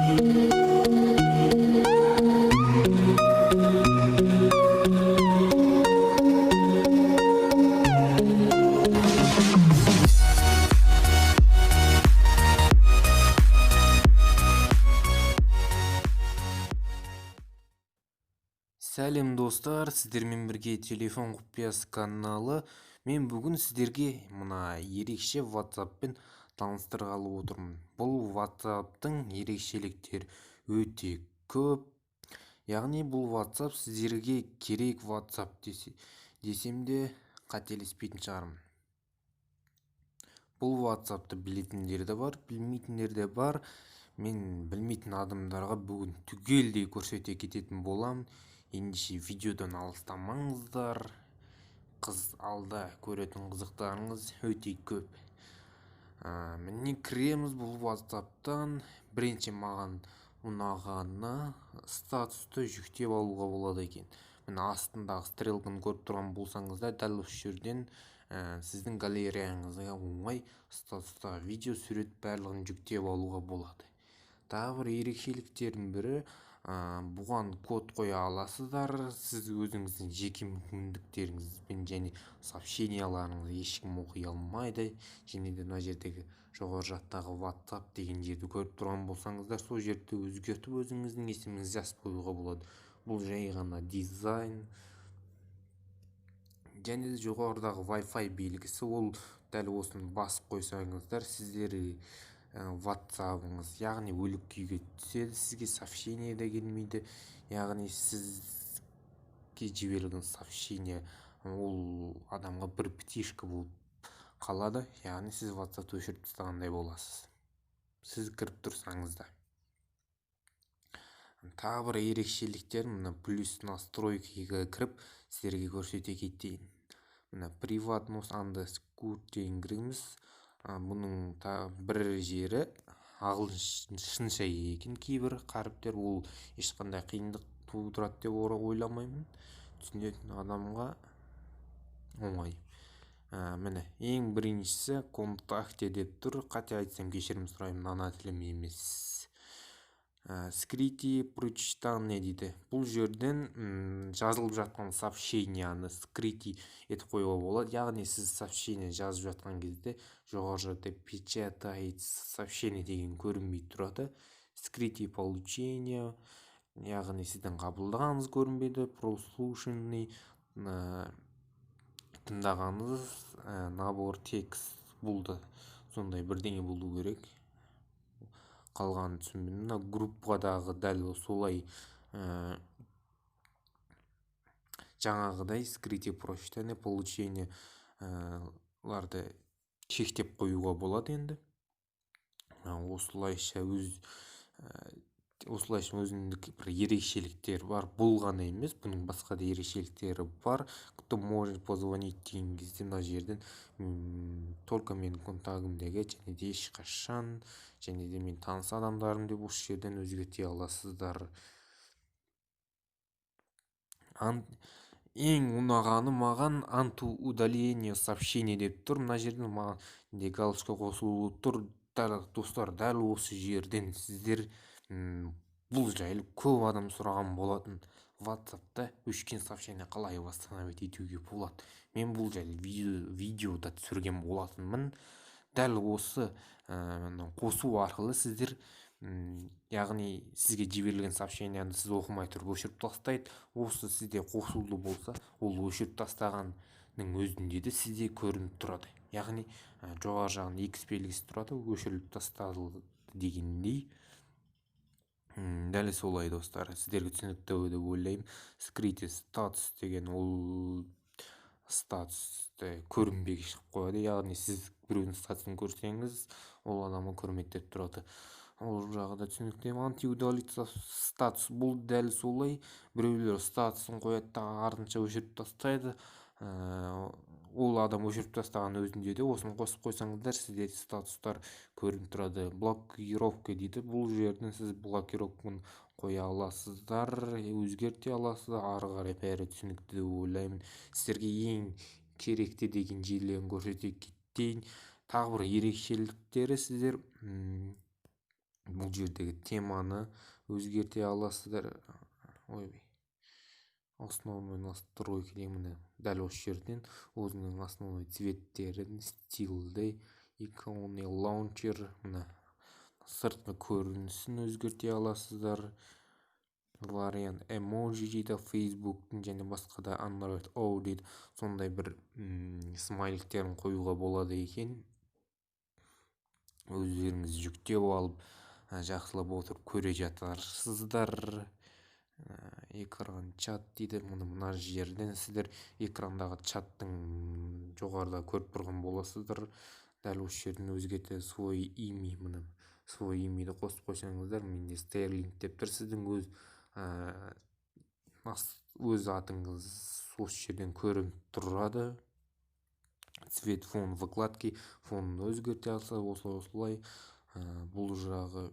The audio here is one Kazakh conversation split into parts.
Сәлем, достар! Сіздермен бірге Телефон құпиясы каналы. Мен бүгін сіздерге мына ерекше WhatsAppпен таныстырғалы отырмын. Бұл WhatsAppтың ерекшеліктері өте көп. Яғни бұл WhatsApp сіздерге керек WhatsApp десем де қателеспейтін шығармын. Бұл WhatsAppты білетіндер де бар, білмейтіндер де бар. Мен білмейтін адамдарға бүгін түгелдей көрсете кететін боламын. Ендеше видеодан алыстамаңыздар. Қыз алда көретін қызықтарыңыз өте көп. Міне, кіреміз бұл WhatsAppтан. Бірінші маған ұнағаны, статусты жүктеп алуға болады екен. Міне, астындағы стрелканы көріп тұрған болсаңыздар, дәл осы жерден сіздің галереяңызға оңай статустағы видео, сурет, барлығын жүктеп алуға болады. Тағы бір ерекшеліктердің бірі, бұған код қоя аласыздар. Сіз өзіңіздің жеке мүмкіндіктеріңізбен және сообщенияларыңызды ешкім оқи алмайды. Және де мына жердегі жоғары жақтағы WhatsApp деген жерді көріп тұрған болсаңыздар, сол жерді өзгертіп, өзіңіздің есіміңізді жазып қоюға болады. Бұл жай ғана дизайн. Және де жоғарыдағы Wi-Fi белгісі, ол дәл осыны басып қойсаңыздар, сіздер WhatsApp'ыңыз, яғни, өлік күйге түседі, сізге сообщение де келмейді. Яғни сізге жіберілген сообщение ол адамға бір птичка болып қалады. Яғни сіз WhatsAppты өшіріп тастағандай боласыз, сіз кіріп тұрсаңыз да. Тағы бір ерекшеліктер, мына плюс настройкаға кіріп, сіздерге көрсете кетейін. Мына приватность and security деген кіреміз. Бұның бір жері ағылшынша екен кейбір қаріптер. Ол ешқандай қиындық тудырады деп ойламаймын, түсінетін адамға оңай. Міне, ең біріншісі контакте деп тұр. Қате айтсам, кешірім сұраймын, ана тілім емес. Скрытие прочитание дейді. Бұл жерден жазылып жатқан сообщенияны скрытие етіп қоюға болады. Яғни сіз сообщение жазып жатқан кезде жоғары жақта печатает сообщение деген көрінбей тұрады. Скрытие получение, яғни сіздің қабылдағаныңыз көрінбейді. Прослушанный, тыңдағаныңыз. Набор текст, бұл да сондай бірдеңе болу керек, қалғанын түсінбедім. Мына группадағы дәл солай, жаңағыдай скрытие прочитание, получение ларды шектеп қоюға болады. Енді осылайша осылайша өзіндік бір ерекшеліктері бар. Бұл ғана емес, бұның басқа да ерекшеліктері бар. Кто может позвонить деген кезде мына жерден только менің контагімдегі және де ешқашан және де мен таныс адамдарым деп осы жерден өзгерте аласыздар. Ең ұнағаны маған антиудаление сообщение деп тұр. Мына жерден маған галочка қосылулы тұр. Достар, дәл осы жерден сіздер, бұл жайлы көп адам сұраған болатын: WhatsAppта өшкен сообщение қалай восстановить етуге болады? Мен бұл жайлы видеода түсірген болатынмын. Дәл осы қосу арқылы сіздер, яғни сізге жіберілген сообщенияны сіз оқымай тұрып өшіріп тастайды. Осы сізде қосулы болса, ол өшіріп тастағанның өзінде де сізде көрініп тұрады. Яғни жоғары жағында X белгісі тұрады, өшіріліп тасталды дегендей. Дәл солай, достар, сіздерге түсінікті деп ойлаймын. Скрытие статус деген, ол статусты көрінбегіш қылып қояды. Яғни сіз біреудің статусын көрсеңіз, ол адамға көрмеді деп тұрады. Ол жағы да түсінікті. Антиудалить статус, бұл дәл солай. Біреулер статусын қояды да, артынша өшіріп тастайды. Ол адам өшіріп тастаған өзінде де осыны қосып қойсаңыздар, сізде статустар көрініп тұрады. Блокировка дейді. Бұл жерден сіз блокировканы қоя аласыздар, өзгерте аласыздар. Ары қарай бәрі түсінікті деп ойлаймын. Сіздерге ең керекті деген жерлерін көрсете кетейін. Тағы бір ерекшеліктері, сіздер Бұл жердегі теманы өзгерте аласыздар. Ой, основной настройки міне, дәл осы жерден өзінің основной цветтерін, стильді, иконы лаунчер, міне, сыртқы көрінісін өзгерте аласыздар. Вариант эмоджи дейді, Фейсбуктың және басқа да Android O дейді, сондай бір смайликтерін қоюға болады екен. Өздеріңіз жүктеп алып, жақсылап отырып көре жатарсыздар. Экран чат дейді. Мұны мына жерден сіздер экрандағы чаттың жоғарыда көріп тұрған боласыздар. Дәл осы жерден өзгерте, свой имя, міне, свой имяді қосып қойсаңыздар, менде Стерлинг деп тұр. Сіздің өз атыңыз осы жерден көрініп тұрады. Цвет фон вкладки, фонын өзгерте алса, осылай, осылай. Бұл жағы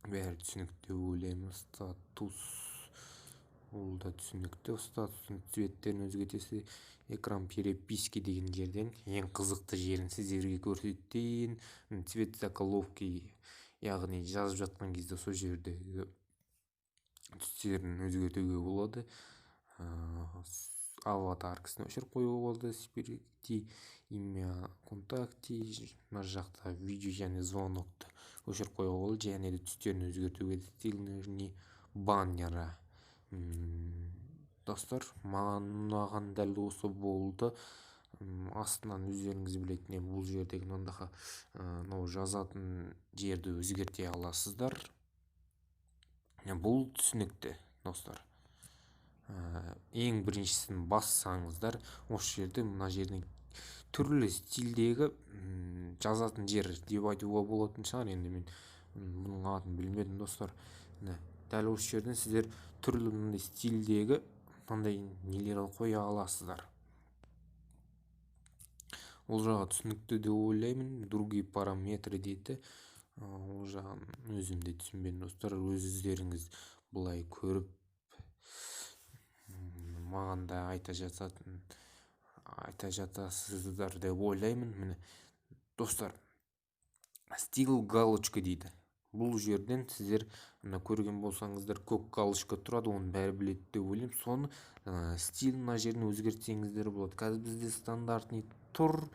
бәрі түсінікті деп ойлаймын. Статус, ол да түсінікті, статустың цветтерін өзгертесіз. Экран переписки деген жерден ең қызықты жерін сіздерге көрсетейін. Цвет заголовки, яғни жазып жатқан кезде сол жердегі түстерін өзгертуге болады. Аватаркасын өшіріп қоюға болады. Спереди имя ВКонтакте, мына жақта видео және звонокты өшіріп қоюға болады және де түстерін өзгертуге, стильный баннера. Достар, маған ұнаған дәл осы болды. Астынан өздеріңіз білетін, бұл жердегі мынандай мынау жазатын жерді өзгерте аласыздар. Бұл түсінікті, достар. Ең біріншісін бассаңыздар, осы жерде, мына жерден түрлі стильдегі жазатын жер деп айтуға болатын шығар. Енді мен бұның атын білмедім, достар. Міне, дәл осы жерден сіздер түрлі мындай стильдегі мынандай нелер қоя аласыздар. Ол жағы түсінікті деп ойлаймын. Другие параметры дейді, ол жағын өзім де түсінбедім, достар. Өздеріңіз былай көріп, маған да айта жатасыздар деп ойлаймын. Міне, достар, стиль галочка дейді. Бұл жерден сіздер мына көрген болсаңыздар, көк галочка тұрады, оның бәрі біледі деп ойлаймын. Соны стиль мына жерін өзгертсеңіздер болады. Қазір бізде стандартный тұр.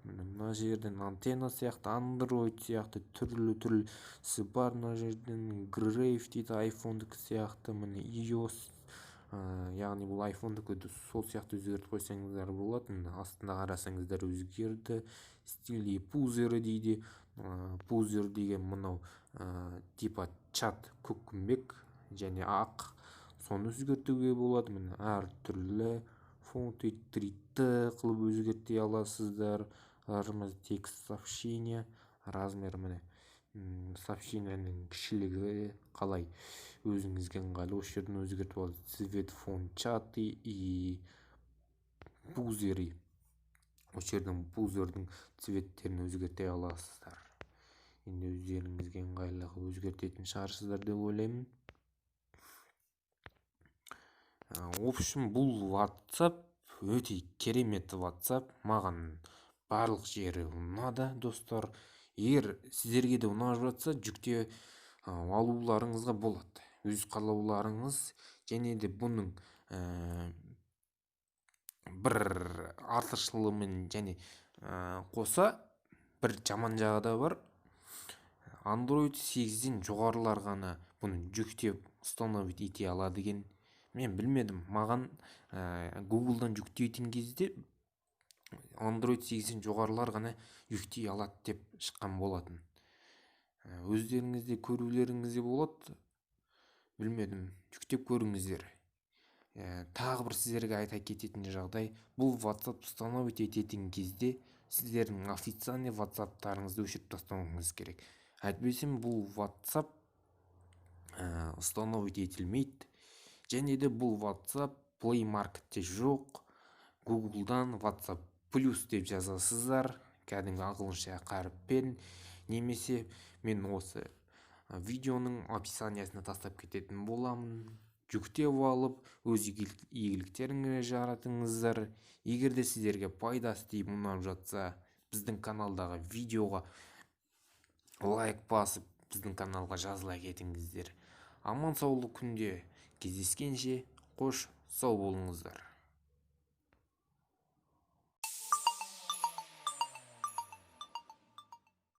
Мына жерден антенна сияқты, Андроид сияқты түрлі түрлісі бар. Мына жерден грейв дейді, айфондікі сияқты. Міне, iOS, яғни бұл айфондікі, сол сияқты өзгертіп қойсаңыздар болады. Міне, астына қарасаңыздар, өзгерді. Стили пузыры дейді. Пузырь деген мынау типа чат көкпеңбек және ақ, соны өзгертуге болады. Міне, әртүрлі фон 3D қылып өзгерте аласыздар. Размер текст сообщения, размер, міне, сообщениенің кішілігі қалай өзіңізге ыңғайлы, осы жерден өзгертіп аласыз. Цвет фон чаты и пузыри, осы жерден пузырьдың цветтерін өзгерте аласыздар. Енді өздеріңізге ыңғайлы қылып өзгертетін шығарсыздар деп ойлаймын. В общем, бұл WhatsApp өте керемет WhatsApp, маған барлық жері ұнады, достар. Егер сіздерге де ұнап жатса, жүктеп алуларыңызға болады, өз қалауларыңыз. Және де бұның бір артықшылығымен және қоса бір жаман жағы да бар. Android 8-ден жоғарылар ғана бұны жүктеп, установить ете алады екен. Мен білмедім, маған Google'дан жүктейтін кезде Android 8-ден жоғарылар ғана жүктей алады деп шыққан болатын. Өздеріңіз де көрулеріңізге болады, білмедім, жүктеп көріңіздер. Тағы бір сіздерге айта кететін жағдай: бұл WhatsApp установить ететін кезде сіздердің официальный WhatsAppтарыңызды өшіріп тастауыңыз керек, әйтпесе бұл WhatsApp установить етілмейді. Және де бұл WhatsApp Play Marketте жоқ. Google'дан WhatsApp плюс деп жазасыздар, кәдімгі ағылшынша қаріппен, немесе мен осы видеоның описаниясына тастап кететін боламын. Жүктеп алып, өз игіліктеріңе жаратыңыздар. Егер де сіздерге пайдасы тиіп, ұнап жатса, біздің каналдағы видеоға лайк басып. Біздің каналға жазыла кетіңіздер. Аман саулы күнде кездескенше, қош сау болыңыздар.